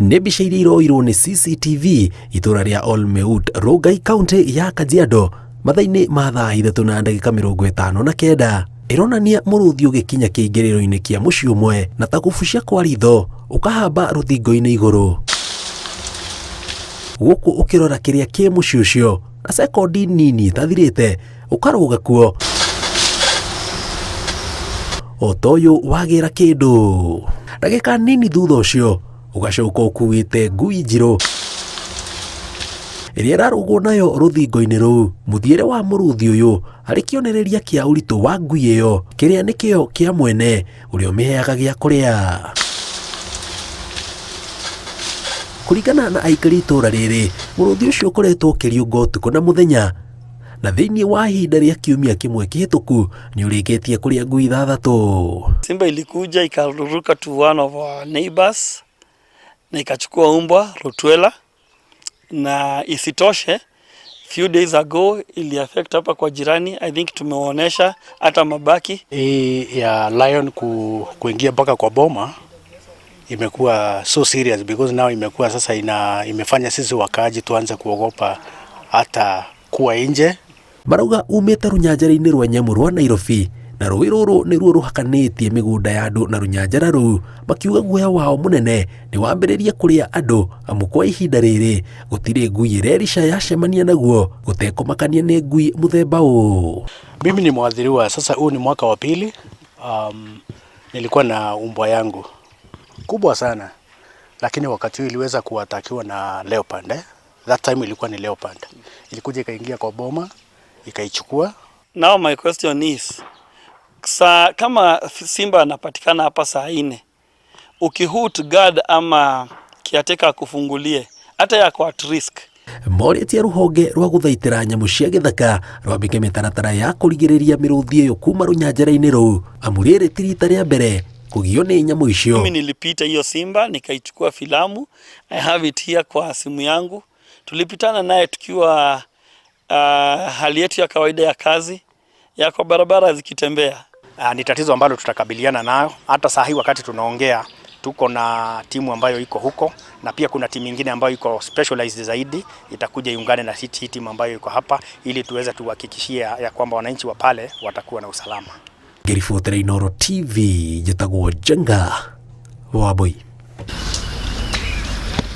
Nĩ mbica iria iroirwo nĩ CCTV itũra rĩa Olmeut, Rongai, kaunti ya Kajiado, mathaa-inĩ ma thaa 3:59. Ĩronania mũrũthi ũgĩkinya kĩingĩrĩro-inĩ kĩa mũciĩ ũmwe na ta kũbucia kwa ritho ũkahamba rũthingo-inĩ igũrũ, gũkũ ũkĩrora kĩrĩa kĩ mũciĩ ũcio, na sekondi nini ĩtathirĩte ũkarũga kuo o ta ũyũ wagĩra kĩndũ. Ndagĩka nini thutha ũcio ũgacoka ũkuĩte ngui njirũ ĩrĩa ĩrarũgwo nayo rũthingo-inĩ rũu. Mũthiĩre wa mũrũthi ũyũ arĩ kĩonereria kĩa ũritũ wa ngui ĩyo, kĩrĩa nĩ kĩo kĩa mwene ũrĩa ũmĩheaga gĩa kũrĩa. Kũringana na aikari itũũra rĩrĩ, mũrũthi ũcio ũkoretwo ũkĩriũnga ũtukũ na mũthenya, na thĩinĩ wa ihinda rĩa kiumia kĩmwe kĩhĩtũku nĩ ũrĩkĩtie kũrĩa ngui ithathatũ. Simba ilikuja ikaruka to one of our neighbors na ikachukua umbwa Rottweiler, na isitoshe, few days ago ili affect hapa kwa jirani. I think tumewaonesha hata mabaki. Hii ya lion kuingia mpaka kwa boma imekuwa so serious because now imekuwa sasa imefanya sisi wakaaji tuanze kuogopa hata kuwa nje. Marauga umĩte rũnyanjara-inĩ rwa nyamũ rwa Nairobi, na rũĩ rũrũ nĩruo rũhakanĩtie mĩgũnda ya andũ na rũnyanjara rũu. Makiuga guoya wao mũnene nĩ wambĩrĩria kũrĩa andũ, amu kwa ihinda rĩrĩ gũtirĩ ngui ĩrerica yacemania naguo gũtekũmakania nĩ ngui mũthemba ũũ. Mimi ni mwathiriwa sasa, huu ni mwaka wa pili. Nilikuwa na umbwa yangu kubwa sana, lakini wakati huu iliweza kuattackiwa na leopard, eh? That time ilikuwa ni leopard, ilikuja ikaingia kwa boma ikaichukua. Now my question is, saa kama simba anapatikana hapa saa 4, ukihoot guard ama caretaker akufungulie, hata yako at risk. Morĩtie rũhonge rwa gũthaitĩra nyamũ cia gĩthaka rwambĩke mĩtaratara ya kũrigĩrĩria mĩrũthi ĩyo kuma rũnyanjara-inĩ rũu, amu rĩrĩ ti rita rĩa mbere kũgio nĩ nyamũ icio. Mimi nilipita hiyo simba nikaichukua filamu. I have it here kwa simu yangu. Tulipitana naye tukiwa hali yetu ya kawaida ya kazi ya kwa barabara zikitembea. Ni tatizo ambalo tutakabiliana nayo. Hata saa hii wakati tunaongea, tuko na timu ambayo iko huko na pia kuna timu nyingine ambayo iko specialized zaidi itakuja iungane na hii timu ambayo iko hapa ili tuweze tuhakikishie ya kwamba wananchi wa pale watakuwa na usalama. Ngĩribotera Inooro TV, njĩtagwo Njenga Wambui.